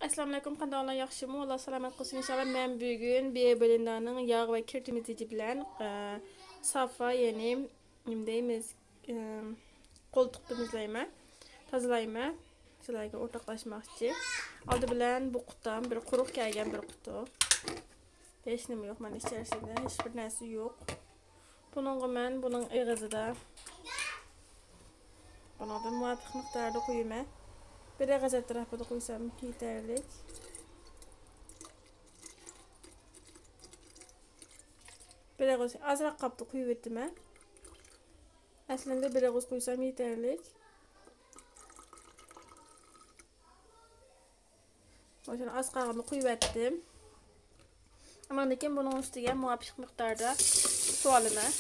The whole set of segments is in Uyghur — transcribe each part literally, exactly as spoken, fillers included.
ئەسسالامۇئەلەيكۇم، قانداقلار، ياخشىمۇ؟ ئاللا سالامەت قىلسۇن ئىنشاللا. مەن بۈگۈن بىيو بلېندېرنىڭ ياغ ۋە كىر تېمىزلىگۈچى بىلەن، ئە، سافا، يەنى نېمە دەيمىز، ئە، قولتۇق تېمىزلەيمەن، تازىلايمەن. سىلەرگە ئورتاقلاشماقچى. ئالدى بىلەن بۇ قۇتام بىر قۇرۇق كەلگەن بىر قۇتۇ. ھېچنېمە يوق مانا ئىچەرىسىدە، ھېچبىر نەرسە يوق. بۇنىڭغا مەن بۇنىڭ ئېغىزىدا بۇنىڭدىن مۇۋاپىق مىقداردا قۇيىمەن. بىر ئېغىز ئەتراپىدا قۇيسام يېتەرلىك. بىر ئېغىز ئازراق قاپتا قۇيۇۋېتىمەن. ئەسلىندە بىر ئېغىز قۇيسام يېتەرلىك. مۇشۇنى ئاز قالغىنىنى قۇيۇۋەتتىم. ئاندىن كېيىن بۇنىڭ ئۈستىگە مۇۋاپىق مىقداردا سۇ ئالىمەن.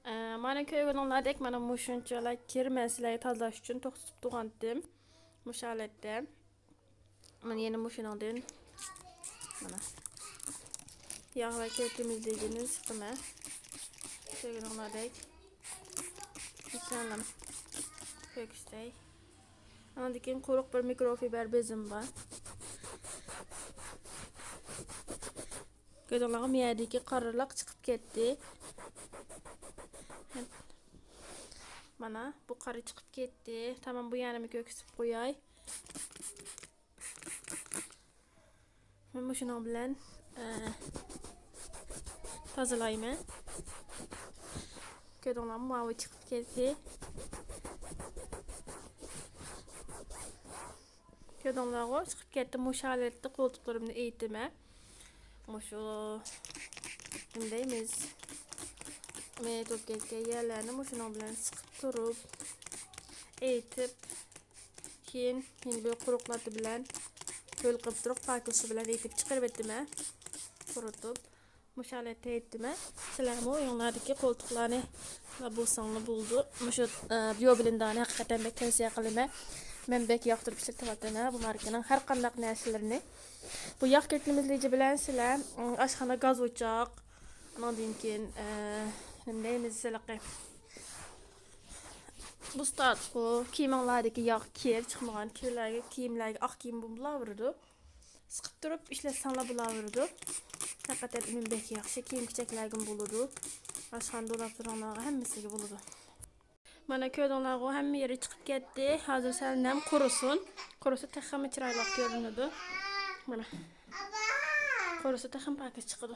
ئە، مانا كۆرگىنىڭلاردەك مانا مۇشۇنچىلا كىر مەن سىلەرگە تازىلاش ئۈچۈن توختىتىپ تۇرغانتىم. مۇشۇ ھالەتتە. مانا يەنە مۇشۇنىڭدىن مانا ياغ ۋە كىر تېمىزلىگۈچىنى سىقىمەن. كۆرگىنىڭلاردەك. مۇشۇنىڭ كۆرسىتەي. ئاندىن كېيىن قۇرۇق بىر مىكروفىبر بېزىم بار. كۆردۈڭلارغۇ، مۇ يەردىكى قارىلىق چىقىپ كەتتى. مانا بۇ قارا چىقىپ كەتتى. تامام، بۇ يەرنىمۇ كۆرسىتىپ قوياي. مەن مۇشۇنىڭ بىلەن، ئە، تازىلايمەن. كۆردۈڭلارمۇ، ماۋۇ چىقىپ كەتتى. كۆردۈڭلارغۇ، چىقىپ كەتتى. مۇشۇ ھالەتتە قولتۇقلىرىمنى ئېيتىمەن. مۇشۇ، نېمە دەيمىز، مېيىت بولۇپ كەتكەن يەرلەرنى مۇشۇنىڭ بىلەن سىقىپ تۇرۇپ، ئېيتىپ، كېيىن يەنە بىر قۇرۇق لاتا بىلەن ھۆل قىلىپ تۇرۇپ، پاكىز سۇ بىلەن ئېيتىپ چىقىرىۋېتىمەن. قۇرۇتۇپ، مۇشۇ ھالەتتە ئېيتتىم. سىلەرمۇ ئۆيۈڭلاردىكى قولتۇقلارنى بولساڭلار بولىدۇ. مۇشۇ، ئە، بىيو بلېندېرنى ھەقىقەتەن بەك تەۋسىيە قىلىمەن. مەن بەك ياقتۇرۇپ ئىشلىتىۋاتىمەن بۇ ماركىنىڭ ھەر قانداق نەرسىلىرىنى. بۇ ياغ كىر تېمىزلىگۈچى بىلەن سىلەر، ئىم، ئاشخانا گاز ئوچاق، ئاندىن كېيىن، ئە، نېمە دەيمىز، ھېلىقى بۇ ستاتقۇ، كىيىمىڭلاردىكى ياغ كىر، چىقمىغان كىرلەرگە، كىيىملەرگە، ئاق كىيىم بولۇۋېرىدۇ. سىقىپ تۇرۇپ ئىشلەتسەڭلار بولۇۋېرىدۇ. ھەقىقەتەن ئۈنۈم بەك ياخشى، كىيىم-كېچەكلەرگىمۇ بولىدۇ. ئاشخانا دولاب تۇرۇڭلارغا ھەممىسىگە بولىدۇ. مانا كۆردۈڭلارغۇ، ھەممە يېرى چىقىپ كەتتى. ھازىر سەل نەم قۇرۇسۇن. قۇرۇسا تېخىمۇ چىرايلىق كۆرۈنىدۇ. مانا. قۇرۇسا تېخىمۇ پاكىز چىقىدۇ.